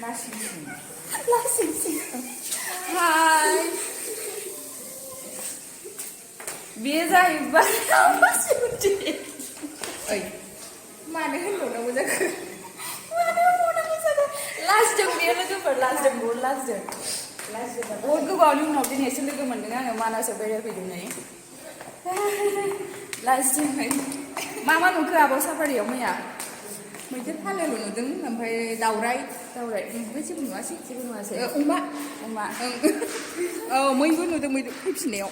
लासिं हाय बेयो जाहैबाय आबो जुति ओइ मानो होनबावनांगौ जाखो लाजिदों बेयो लोगोफोर लाजिदों बहुत गोबावनि उनाव दिनैसो लोगो मोनदों आङो मानासाव बेरायफैदोंनै लाजिदों मा नुखो आब' साफारियाव मैया मैदेर फालोल' नुदों ओमफ्राय दावराइ ओमफ्राय जेबो नुवासै अमा औ मैबो नुदों मैदेर फैफिननायाव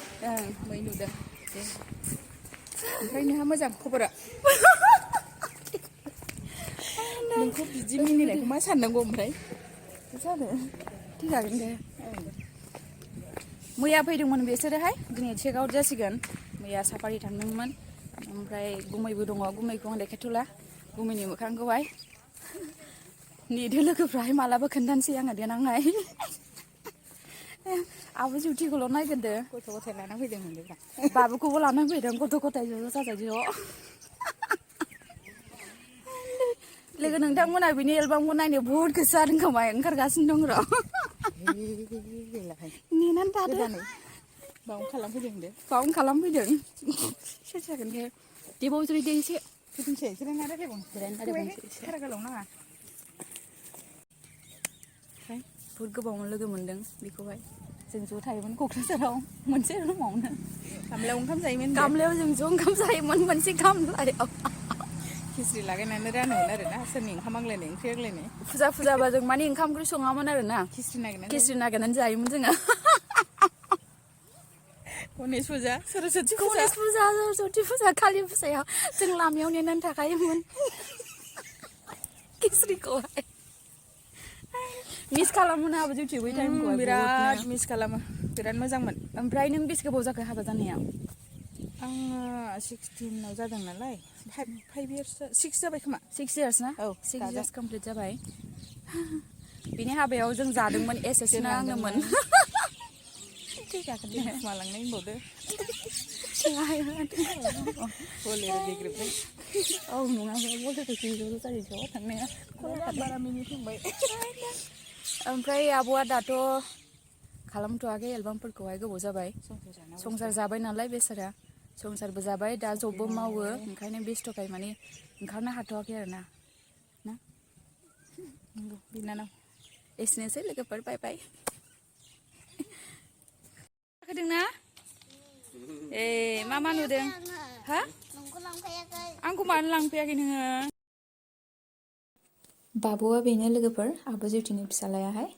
मै नुदों ओमफ्राय नोंहा मोजां खबरा नोंखौ बिदि मिनिनायखौ मा साननांगौ ओमफ्राय जानो थिगानो दे मैया फैदोंमोन बिसोरोहाय दिनै चेक आउट जासिगोन मैया साफारि थांदोंमोन ओमफ्राय गुमैबो दङ गुमैखौ आं देखायथ'ला गुमैनि मोखांखौहाय नेदो लोगोफ्राहाय मालाबा खोन्थानोसै आङो देनांहाय आबो जुतिखौल' नायग्रोदो गथ' गथाय लाना फैदोंमोनलै बाबुखौबो लानानै फैदों गथ' गथाय ज' जाजाय ज' लोगो नोंथांमोना बिनि एलबामखौ नायनो बुहुद गोसो जादों खोमा ओंखारगासिनो दं र' नेनानै थादो बावनो खालामफैदों सोर जागोन दे देबाव जुदि दे एसे फैफिनसै जिरायना रायलायबावनोसै बारा गोलाव नाङा ओमफ्राय बुहुद गोबावनो लोगो मोनदों बेखौहाय जों ज' थायोमोन क'क्राझाराव मोनसे रुमावनो गामलायाव ओंखाम जायोमोन गामलायाव जों ज' ओंखाम जायोमोन मोनसे गामलायाव खिस्रि लागायनानै रानोमोन आरोना सोरनि ओंखाम आग्लायनाय ओंख्रि आग्लायनाय फुजाबा जों माने ओंखाम ओंख्रि सङामोन आरोना खिस्रि नागिरनानै जायोमोन जोङो गणेश फुजा सरस्वती फुजा कालि फुजायाव जों लामायाव नेनानै थाखायोमोन खिस्रिखौहाय मिस खालामो ना आबो जुति बै टाइमखौहाय बिराद मिस खालामो बिराद मोजांमोन ओमफ्राय नों बेसे गोबाव जाखो हाबा जानाया आङो 16 जादों नालाय 5 years 6 जाबाय खोमा 6 years ना औ 6 years कमप्लिट जाबाय बिनि हाबायाव जों जादोंमोन एसएस नाङोमोन मालांनाय होनबावदो बोलेरो देग्रोबबाय औ नङा बलफोरखौ ज' जायो थांनाया बारा मिनिफ्लांबाय ओमफ्राय आब'आ दाथ' खालामथ'वाखै एलबामफोरखौहाय गोबाव जाबाय संसार जाबाय नालाय बेसारा संसारबो जाबाय दा जबबो मावो ओंखायनो बेस्थ'खाय माने ओंखारनो हाथ'वाखै आरोना ना बिनानाव एसेनोसै लोगोफोर बाय बाय जादोंना ए मा नुदों हा आंखौ मानो लांफैयाखै नोङो बाबुआ बेनो लोगोफोर आब' जुतिनि फिसालायाहाय